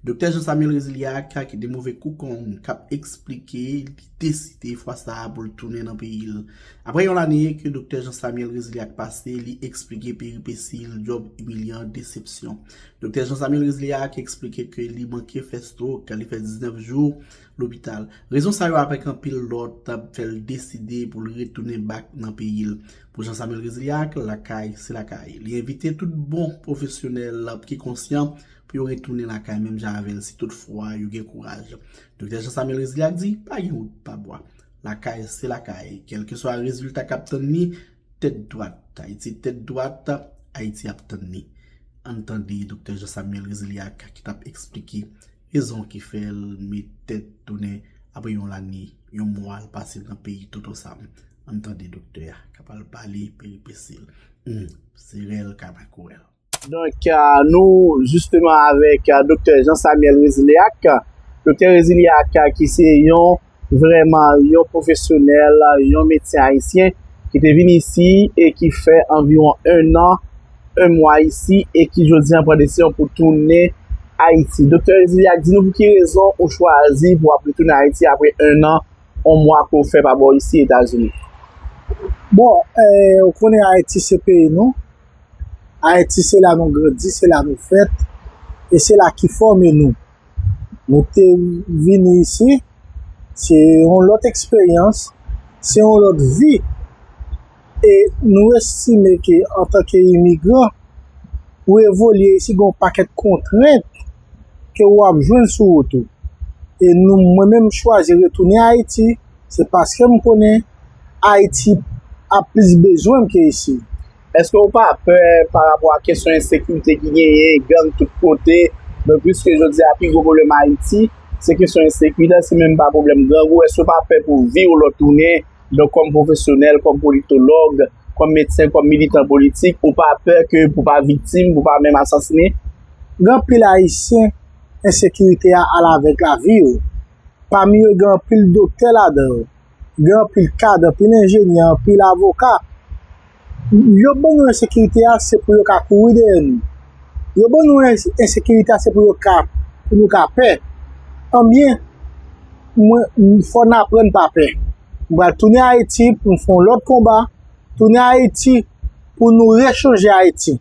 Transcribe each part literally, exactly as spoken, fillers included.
Doktè Jean Samuel Résilhac, ki te move kou kong, k ap eksplike li deside fwa sa a pou l tounen nan peyi l. Apre yon lane ke Doktè Jean Samuel Résilhac pase, li eksplike peripesi l, djòb imilyan, desepsyon. Doktè Jean Samuel Résilhac eksplike ke li manke fè stroke, li fè diznèf jou lopital. Rezon sa yo avèk anpil lòt fè l deside pou l retounen bak nan peyi l. Pou Jean Samuel Résilhac, lakay se lakay. Li envite tout bon pwofesyonèl ki konsyan pou yo retounen lakay menm jan avè l si tout fwa yo gen kouraj. Doktè Jean Samuel Résilhac di pa gen wout pa bwa. Lakay se lakay. Kèlkeswa rezilta k ap tann li, tèt dwat. Ayiti tèt dwat, Ayiti ap tann li. Ann tande Doktè Jean Samuel Résilhac ki t ap eksplike rezon ki fè l met tèt tounen apre yon lane, yon mwa l pase nan peyi Toto Sam. Ann tande doktè a k ap al pale peripesi l. Hmm, se rèl ka makorèl. Donk, nou jisteman avèk Doktè Jean Samuel Résilhac. Doktè Résilhac ki se yon vrèman yon pwofesyonèl, yon medsen ayisyen ki te vin isi e ki fè anviwon en an, en mwa isi e ki jodi a pran desizyon pou tounen Ayiti. Doktè Résilhac, di nou pou ki rezon ou chwazi pou w ap retounen Ayiti apre en an, en mwa ke w fè pa bò isi Etazini? Bon, eh, ou konnen Ayiti se peyi nou. Ayiti se la nou grandi, se la nou fèt, e se la ki fòme nou. Nou te vini isi, se yon lòt eksperyans, se yon lòt vi. E nou estime ke antanke imigran, ou evolye isi, gen yon pakèt kontrent ke w ap jwenn sou wout ou. E nou, mwen menm, m chwazi retounen Ayiti, se paske m konnen Ayiti ap plis bezwen m ke isi. Èske w pa pè pa rapò a kesyon ensekirite ki genyen, gang tout kote? Donk, piske jodi a pi gwo pwoblèm Ayiti, se kesyon ensekirite, se menm pa pwoblèm gang ou, èske w pa pè pou vi w lè w tounen, donk, kòm pwofesyonèl, kòm politològ, kòm medsen, kòm militan politik, ou pa pè ke pou pa viktim, pou pa menm asasinen? Gen anpil Ayisyen, ensekirite a al avèk lavi yo. Pami yo, gen anpil doktè ladan yo. Gen anpil kad, anpil enjenyè, anpil avoka. Yo ban nou ensekirite a, se pou yo ka kouri dèyè nou. Yo ban nou en-, ensekirite a, se pou yo ka, pou nou ka pè. Anbyen, mwen, fò n aprann pa pè. M pral tounen Ayiti pou m fè yon lòt konba. Tounen Ayiti pou nou rechanje Ayiti.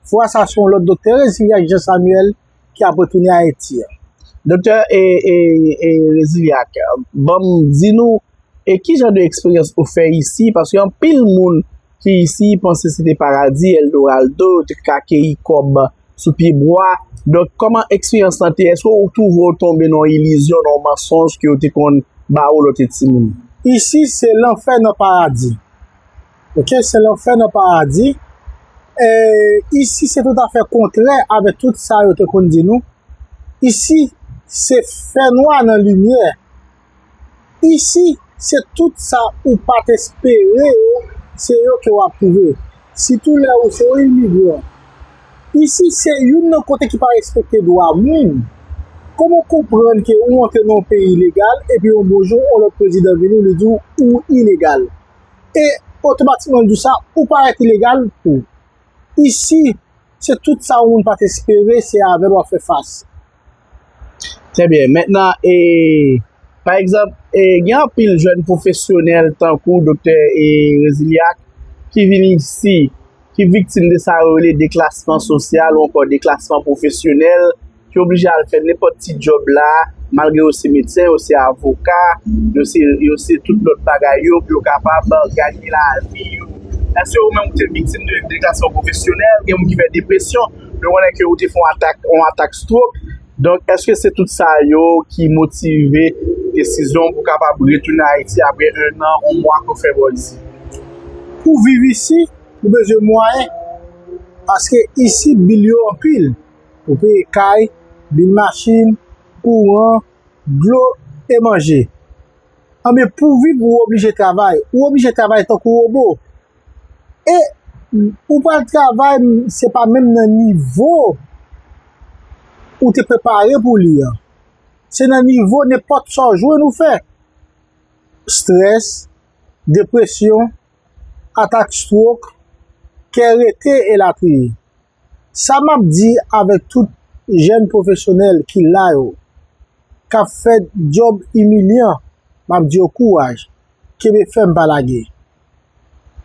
Fwa sa, se yon lòt doktè Résilhac Jean Samuel ki ap retounen Ayiti a. Doktè, e, e, e, Résilhac, ban m di nou, e ki jan de eksperyans ou fè isi? Paske anpil moun ki isi panse se te paradi, Eldorado, yo te ka keyi kòb sou pye bwa. Donk, kòman eksperyans lan te ye? Èske ou twouve w tonbe nan yon ilizyon, nan yon mansonj ke yo te konn ba ou lè w te timoun? Isi, se lanfè nan paradi. Oke, se lanfè nan paradi. E, isi, se toutafè kontrè avèk tout sa yo te konn di nou. Isi, se fènwa nan limyè. Isi, se tout sa ou pa t espere yo, se yo ke w ap twouve. Sitou lè ou se yon imigran. Isi, se youn nan kote ki pa respekte dwa moun. Kòman w konprann ke ou antre nan yon peyi ilegal, epi yon bon jou, yon lòt prezidan vini, li di w ou ilegal? E otomatikman, l di w sa, ou parèt ilegal tou. Isi, se tout sa yon moun pa t espere, se avè l w ap fè fas. Trè byen. Mentnan, e, pa egzanp, e, gen anpil jèn pwofesyonèl tankou Doktè, e, Résilhac ki vin isi, ki viktim de sa yo rele deklasman sosyal ou ankò deklasman pwofesyonèl, ki oblije al fè nenpòt ti djòb la, malgre yo se medsen, yo se avoka, yo se, yo se tout lòt bagay yo, pou yo kapab ganye lavi yo. Èske ou menm ou te viktim de deklasman pwofesyonèl, gen moun ki fè depresyon, nou konnen ke ou te fè yon atak, yon atak stroke. Donk, èske se tout sa yo ki motive desizyon pou kapab retounen Ayiti apre en an, yon mwa ke w fè bò isi? Pou viv isi, ou bezwen mwayen. Paske isi, bil yo anpil. Pou peye kay, bil machin, kouran, dlo e manje. Anben, pou viv, ou oblije travay. Ou oblije travay tankou wobo. E ou pral travay, se pa menm nan nivo ou te prepare pou li an. Se nan nivo nenpòt sa w jwenn ou fè. Strès, depresyon, atak stroke, kè rete, elatriye. Sa m ap di avèk tout jèn pwofesyonèl ki la yo, k ap fè djòb imilyan, m ap di yo kouraj, kenbe fèm pa lage.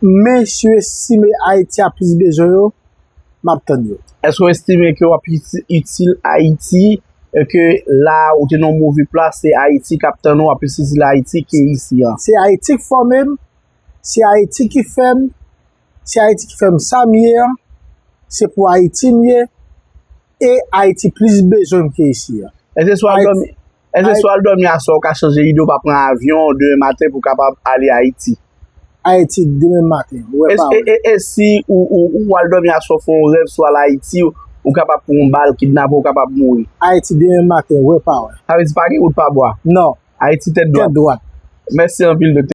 Men si yo estime Ayiti ap plis bezwen yo, m ap tann yo. Èske w estime ke w ap iti- itil Ayiti, e ke la ou te nan yon move plas, se Ayiti k ap tann ou, w ap plis itil Ayiti ke isi a? Se Ayiti k fòme m, se Ayiti ki fè m, se Ayiti ki fè m sa m ye an, se pou Ayiti m ye, e Ayiti plis bezwen m ke isi a. Èske si w al dòmi, èske si w al dòmi aswè, ou ka chanje ide, ou pa pran avyon demen maten pou w kapab ale Ayiti? Ayiti demen maten, wè pa wè. E, e, e si ou, ou, ou al dòmi aswè, ou fè yon rèv si w al Ayiti, ou kapab pran yon bal, kidnape w, ou kapab mouri? Ayiti demen maten, wè pa wè. Sa vle di pa gen wout pa bwa? Non. Ayiti tèt dwat. Tèt dwat. Mèsi anpil, Doktè.